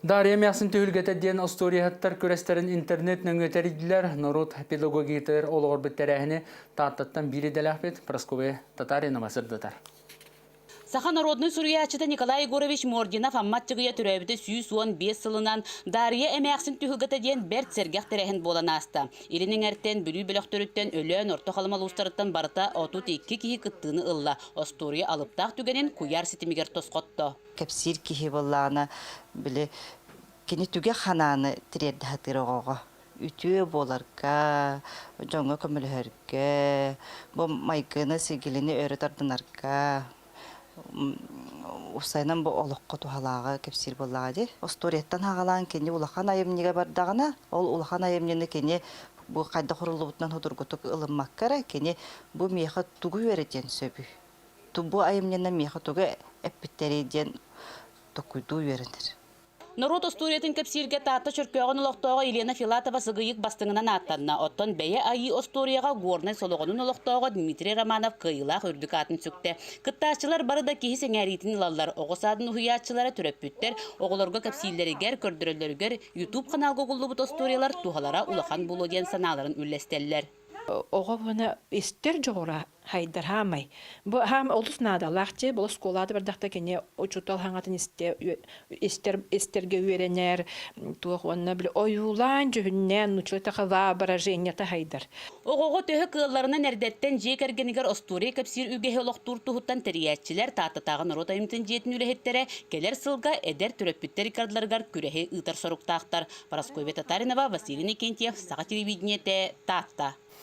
Дарья Мясын түһүлгэтэ диэн остуоруйаһыттар күрэстэрин интернет нөҥүө тэрийдилэр. Норуот педагогикатыгар олоҕурбут тэрээһини Тааттаттан биир идэлээхпит Прасковья Татаринова сырдатар. Саха народнай суруйааччыта Николай Егорович Мординов Амма Аччыгыйа төрөөбүтэ 115 сылынан Дарья эмээхсин түһүлгэтэ диэн бэрт сэргэх тэрээһин буолан ааста. Илин эҥэртэн, Бүлүү бөлөхтөрүттэн, Өлөөн, Орто Халыма улуустарыттан барыта 32 киһи кыттыыны ылла. Остуоруйа алыптаах түгэнин куйаар ситимигэр тосхотто. Кэпсиир киһи буоллаҕына, били кини түгэх ханааны тириэрдэ сатыыр оҕоҕо. Үтүө буоларга, дьоҥҥо көмөлөһөргө, бу майгыны-сигилини өрө тардынарга, уопсайынан бу олоххо туһалааҕы кэпсиир буоллаҕа дии. Остуоруйаттан саҕалаан кини улахан айымньыга бардаҕына, ол улахан айымньыны кини бу хайдах уруллубутунан судургутук ылыммакка эрэ, кини бу миэхэ тугу үөрэтиэн сөбүй? Бу айымньынан миэхэ тугу эппиттэрий диэн толкуйдуу үөрэнэр. Норуот остуоруйатын кэпсииргэ Таатта Чөркөөҕүн олохтооҕо Елена Филатова Сыгыйык бастыҥынан ааттанна. Оттон бэйэ айыы остуоруйаҕа Горнай Солоҕонун олохтооҕо Дмитрий Романов кыайыылаах үрдүк аатын сүктэ. Кыттааччылар бары да киһи сэҥээриитин ылаллар. Оҕо саадын уһуйааччылара, төрөппүттэр оҕолорго кэпсииллэригэр, көрдөрөллөрүгэр YouTube ханаалга угуллубут остуоруйалар туһалара улахан буолуо диэн санааларын үллэстэллэр. Оҕо буона истэр дьоҕура хайдар хаамай. Бу хаам олус наадалаах дьэ, бұл оскуолаата бардахта кини учуутал хаҥатын истэ истэр истэргэ үөрэнэр, туох уонна били ойуулаан дьүһүннээн нуччалатаха воображениета хайдар. Оҕоҕо төһө кыалларынан эрдэттэн дьиэ кэргэнигэр остуоруйа кэпсиир үгэһи олохтуур туһуттан тэрийээччилэр Тааттатааҕы норуот айымньытын дьиэтин үлэһиттэрэ кэлэр сылга эдэр төрөппүттэр иккардыларыгар күрэһи ыытар соруктаахтар. Парасковья Татаринова, Василий Никентьев, Саха телевидениетэ, Таатта.